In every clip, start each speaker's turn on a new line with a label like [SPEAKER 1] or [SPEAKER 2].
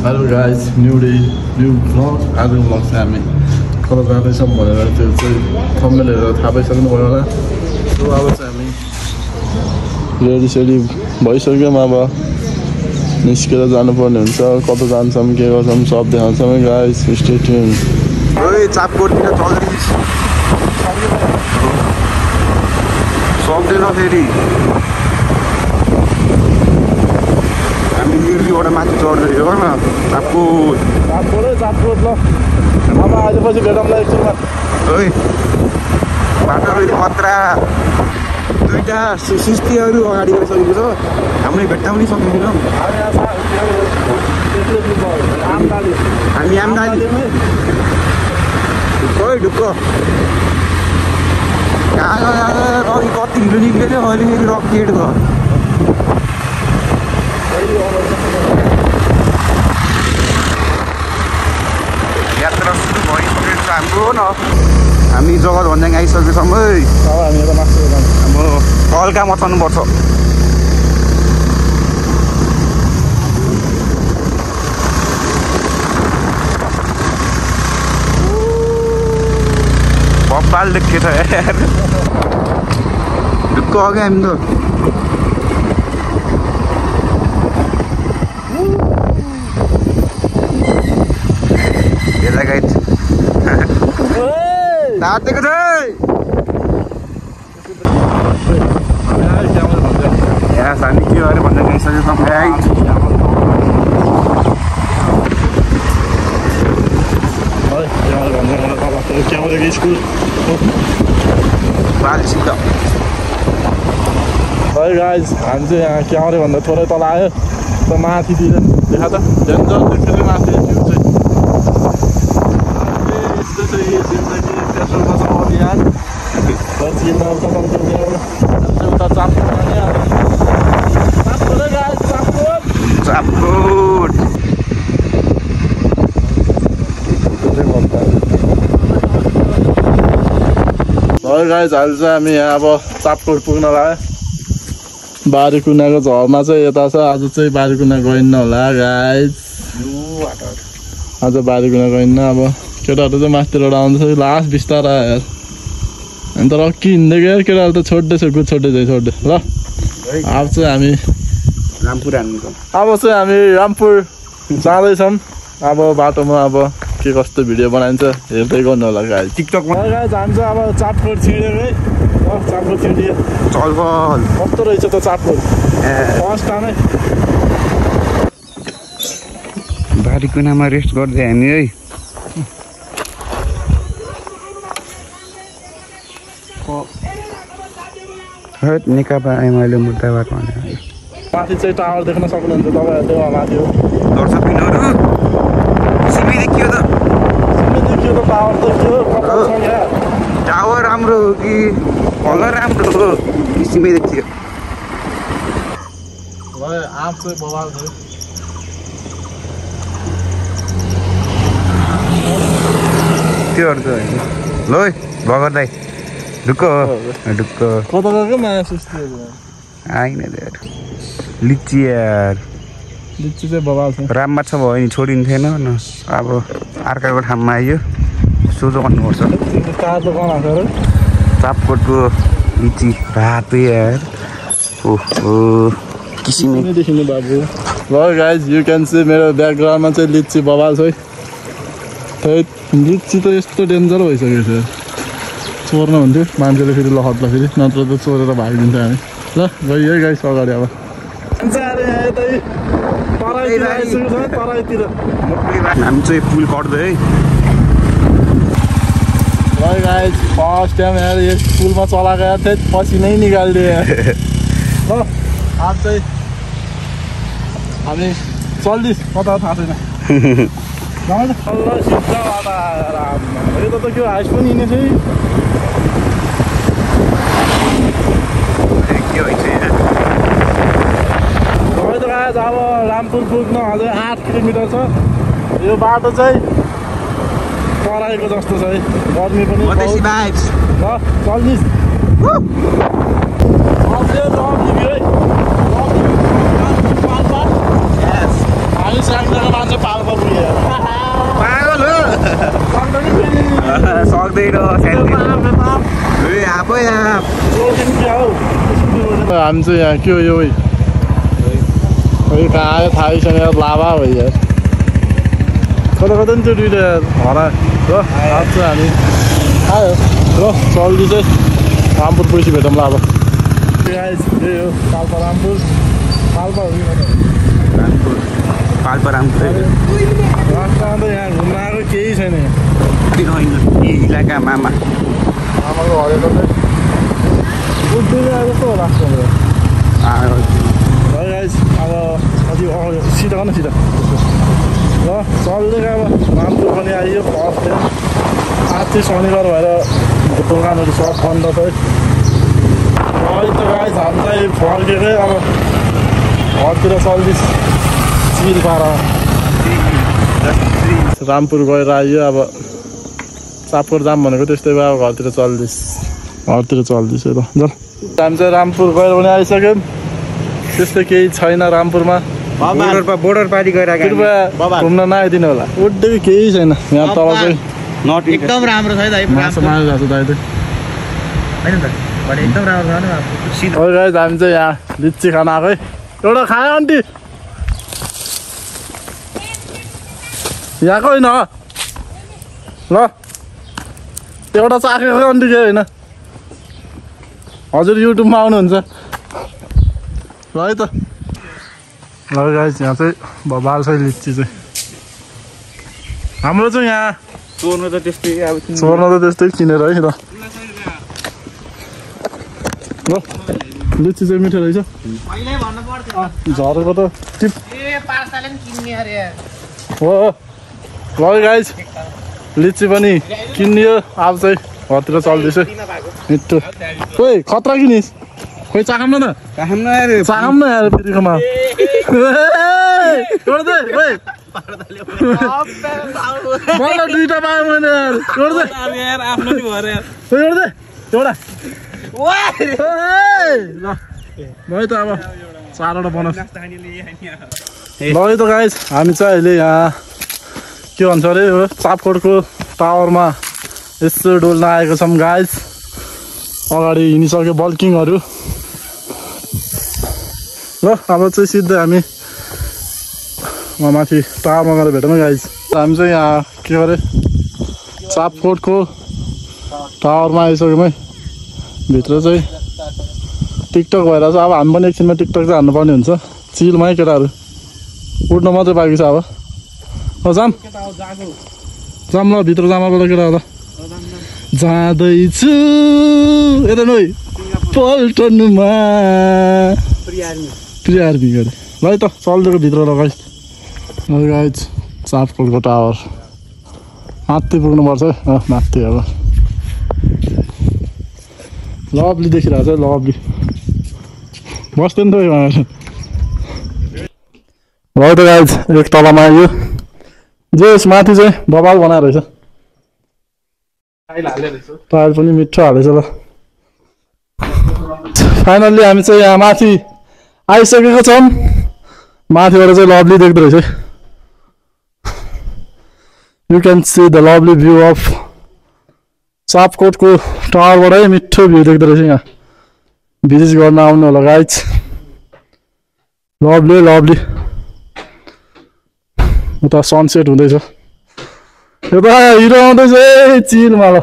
[SPEAKER 1] Hello guys, new day, new vlog. आज vlog चाहिँ हामी कता जाँदैछौँ भनेर त्यो चाहिँ थम्बनेल हेरेर थाहा पाइसक्नुभयो होला। सो अब चाहिँ हामी रेडी भइसक्यौँ। अब निस्केर जानुपर्ने हुन्छ। कता जान्छौँ के गर्छौँ सब देखाउँछौँ गाइस। Stay tune. ओइ चापकोटतिर चल्दैछ सक्दैन फेरि। हामी निर्जीबाट माथि चढ्दै हो न। चापकोट ल। अब आएपछि भेटौँला एकछिनमा। ओइ बाटो खतरा। दुईटा सिस्तीहरू अगाडि गइसकेको छ। हामीले भेट्टाउनै सक्दैनौँ। हामी आमदानी ओइ ढुक्क कहाँ अघि कति ढिलो निक्ल्यो अहिले फेरि रकेट गयो। यात्रा सुरु भइसकेको छ हाम्रो न। हामी जग्गा भन्ज्याङ आइसकेको छौँ है। अब हल्का मचाउनुपर्छ। बब्बाल देखेछ यार। ढुक्क अघि हामी त तातेको छ। यहाँ हामी के गरेर भन्दा गइसकेको छौँ। है गाइज हामी चाहिँ यहाँ क्याउरे भन्दा थोरै तल आयो। त माथितिर देखा त डेन्जर देख्यो माथि भ्यू चाहिँ। यस्तो चाहिँ जिन्दगी तेस्रोमा छ अभियान। उता चापकोट है गाइज। अहिले चाहिँ हामी यहाँ अब चापकोट पुग्न लाग्यो। बारीकुनाको झर्ना चाहिँ यता छ। आज चाहिँ बारीकुना गइन्न होला गाइज। आज बारीकुना गइन्न। अब केटाहरू चाहिँ माथितिर आउँदैछ लास्ट बिस्तारा यार। अनि त रक्की हिँड्दै गयो केटाहरू त छोड्दैछ गुड छोड्दै ल। अब चाहिँ हामी रामपुर जाँदैछौँ। अब बाटोमा अब के कस्तो भिडियो बनाइन्छ हेर्दै गर्नु होला गाइज। टिकटकमा जान्छ। अब चापकोट छिड्यो है। चापकोट छिड्यो चल कस्तो रहेछ त चापकोट फर्स्ट टाइमै।
[SPEAKER 2] बारीकुनामा रेस्ट गर्दै हामी है। नेकपा एमाले मुद्दाबाट भने
[SPEAKER 1] माथि चाहिँ टावर देख्न सक्नुहुन्छ तपाईँहरूले। माथि
[SPEAKER 2] दर्शकबिनहरू सिमी देखियो त
[SPEAKER 1] टावर देखियो।
[SPEAKER 2] टावर राम्रो हो कि कलर राम्रो हो कि सिमी देखियो।
[SPEAKER 1] आँप चाहिँ बवाल थियो।
[SPEAKER 2] त्योहरू त होइन ल भगर दाइ ढुक्क ढुक्क
[SPEAKER 1] कता गएको माया सुस्ती
[SPEAKER 2] आइन यार। लिची यार
[SPEAKER 1] लिची चाहिँ बवाल छ।
[SPEAKER 2] राममा छ भयो नि छोडिन्थेन न। अब अर्काको ठाउँमा आइयो सोझो गर्नुपर्छ। चापकोटको लिची रातो यार। ओहो किसिम
[SPEAKER 1] देखिनु बाबु। ल गाइज यु क्यान सी मेरो ब्याकग्राउन्डमा चाहिँ लिची बवाल छ है। लिची त यस्तो डेन्जर भइसकेको छ। चोर्न हुन्थ्यो मान्छेले फेरि लखट्ला फेरि नत्र त चोरेर भागिदिन्छ हामी। ल गयो है गाइस अगाडि। अब
[SPEAKER 2] हामी चाहिँ पुल कट्दै है।
[SPEAKER 1] ल गाइस फर्स्ट टाइम यार यो पुलमा चलाएको यार थिएँ पछि नै निकालिदियो यार। ल अब चाहिँ हामी चल्दिस कता थाहा छैन। यो त के हाइस पनि हिँडेको छ। अब रामपुर पुग्न अझै 8 किलोमिटर छ। यो बाटो चाहिँ कराएको जस्तो छ है। गर्मी पनि ल चल्दिस। स्याङको मान्छे पाल्पा पुग्यो
[SPEAKER 2] पागल हो सक्दैन आफै
[SPEAKER 1] हामी चाहिँ यहाँ के हो यो कहाँ आयो थाहै छैन लाभा हो यार कता कता नि त्यो दुइटा हरा र आज चाहिँ हामी आयो र चल्दी चाहिँ रामपुर पछि भेटौँ ल अब त्यही हो पाल्पा रामपुर पाल्पा हो कि
[SPEAKER 2] रामपुर पाल्पा रामपुर
[SPEAKER 1] रास्तामा त यहाँ घुम्न आएको केही छैन
[SPEAKER 2] इलाका मामा
[SPEAKER 1] आमाको हरेको चाहिँ उठ्दै आएको जस्तो रास्तामा अब अझै सिधा गर्न सिधा र चल्दै अब रामपुर पनि आइयो फर्स्ट डे आज चाहिँ शनिबार भएर दोकानहरू सब बन्द छ अहिले त गाइस हामीलाई फर्केकै अब घरतिर चल्दैछ चिल पार रामपुर गएर आइयो अब चापकोट जाम भनेको त्यस्तै भयो अब घरतिर चल्दैछ ल ल हामी चाहिँ रामपुर गएर पनि आइसक्यौँ त्यस्तो केही छैन रामपुरमा
[SPEAKER 2] बोर्डर पारी गएर
[SPEAKER 1] कृपया घुम्न नआइदिनु होला उड्दै केही छैन यहाँ तल चाहिँ
[SPEAKER 2] नट
[SPEAKER 3] एकदम राम्रो छ है दाइ
[SPEAKER 1] मासु मासु छ दाइ
[SPEAKER 3] हैन त भने एकदम राम्रो छ नि
[SPEAKER 1] हामी चाहिँ यहाँ लिच्ची खान आएको है एउटा खायो आन्टी यहाँको होइन ल एउटा चाखेको आन्टी के होइन हजुर युट्युबमा आउनुहुन्छ ल है त ल गाइस यहाँ चाहिँ भबाल छ लिच्ची चाहिँ हाम्रो चाहिँ यहाँ
[SPEAKER 2] चोर्नु त त्यस्तै
[SPEAKER 1] किनेर है ल लिच्ची चाहिँ मिठो रहेछ
[SPEAKER 3] पहिल्यै भन्नु पर्थ्यो
[SPEAKER 1] झरेको त टिप
[SPEAKER 3] ए पार्साले पनि किन्ने अरे
[SPEAKER 1] हो ल गाइस लिच्ची पनि किनियो अब चाहिँ घरतिर चल्दैछ मिठो खोइ खतरा किनिस् खोइ चाखौँ न चाखौँ न यार फेरिकोमा मलाई दुईटा पाएँ मैले यार
[SPEAKER 3] आफ्नो नि भरे
[SPEAKER 1] एउटा ल है त अब चारवटा बनाउँछ ल है त गाइस हामी चाहिँ अहिले यहाँ के भन्छ अरे हो चापकोटको टावरमा यसो डोल्न आएको छौँ गाइस अगाडि हिँडिसक्यो बल्किङहरू ल अब चाहिँ सिधै हामी माथि टावरमा गएर भेटौँ गाइस हामी चाहिँ यहाँ के गरे चापकोटको टावरमा आइसक्यौँ है भित्र चाहिँ टिकटक भइरहेछ अब हामी पनि एकछिनमा टिकटक चाहिँ हान्नुपर्ने हुन्छ चिलमा है केटाहरू उठ्न मात्रै बाँकी छ अब जाम ल भित्र जामबाट केटाहरू जाँदैछु यता नै पल्टनुमा प्रियार्मी गरे ल है त चल्दिएको भित्र लगाइस गाइस चापकोटको टावर माथि पुग्नुपर्छ है माथि अब लभली देखिरहेको छ लभली बस्दैन त ल त गाइस एक तलमा आइयो जेस माथि चाहिँ बबाल बनाएर रहेछ टाइल पनि मिठो हालेछ ल फाइनल्ली हामी चाहिँ यहाँ माथि आइसकेको छौँ माथिबाट चाहिँ लभली देख्दो रहेछ you can see the lovely view of चापकोटको टावरबाटै मिठो भ्यू देख्दो रहेछ यहाँ भिजिट गर्न आउनु होला गाइस लभली उता सनसेट हुँदैछ यता हिरो आउँदैछ चिलमा ल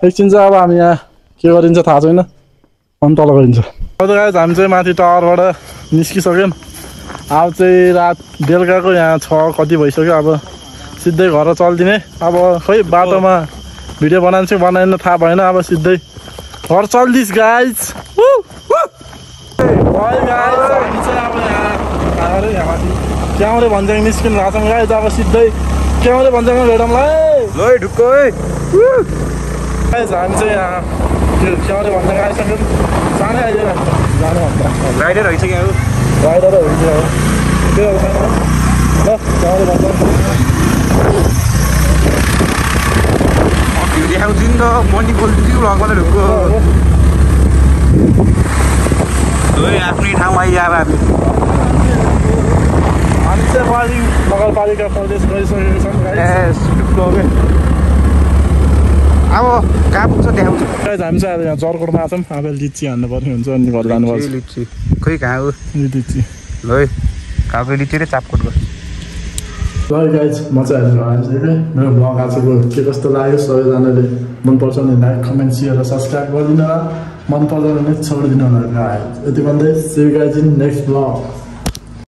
[SPEAKER 1] एकछिन चाहिँ अब हामी यहाँ के गरिन्छ थाहा छैन अनि तल गरिन्छ गाइस हामी चाहिँ माथि टावरबाट निस्किसक्यौँ अब चाहिँ रात बेलुकाको यहाँ 6 कति भइसक्यो अब सिधै घर चल्दिने अब खै बाटोमा भिडियो बनाउँछु बनाएन थाहा भएन अब सिधै घर चल्दिस् गाइस क्याउरे भन्ज्याङ निस्किनु भएको छौँ गाइस अब सिधै क्याउरे भन्ज्याङमा भेटौँला है
[SPEAKER 2] ढुक्क
[SPEAKER 1] गाइस हामी चाहिँ यहाँ त्यो क्याउरे भन्ज्याङ आइसक्यौँ जानै आइदिएर जानु भन्छ
[SPEAKER 2] राइडर भइसक्यो
[SPEAKER 1] राइडर हुन्छ त्यो ल क्याउरे भन्ज्याङ
[SPEAKER 2] देखाउँछु नि त मनी बोल्छु भ्लगमा त ढुक्क आफ्नै ठाउँ आइयो अब हामी
[SPEAKER 1] चाहिँ बालिङ नगरपालिका प्रदेश गइसकेको छौँ
[SPEAKER 2] अब कहाँ पुग्छ देखाउँछ
[SPEAKER 1] हामी चाहिँ अब यहाँ जरकोटमा छौँ अब लिची हान्नु पर्ने हुन्छ अनि घर जानुपर्छ
[SPEAKER 2] लिची खोइ कहाँ हो
[SPEAKER 1] लिची
[SPEAKER 2] ल काउको लिची र चापकोटको
[SPEAKER 1] ल गाइज म चाहिँ अहिले आइसकेँ मेरो ब्लग आजको के कस्तो लाग्यो सबैजनाले मनपर्छ भने लाइक कमेन्ट सेयर र सब्सक्राइब गरिदिनु होला मन पर्दैन भने छोडिदिनु होला गाइज यति भन्दै see you guys in next blog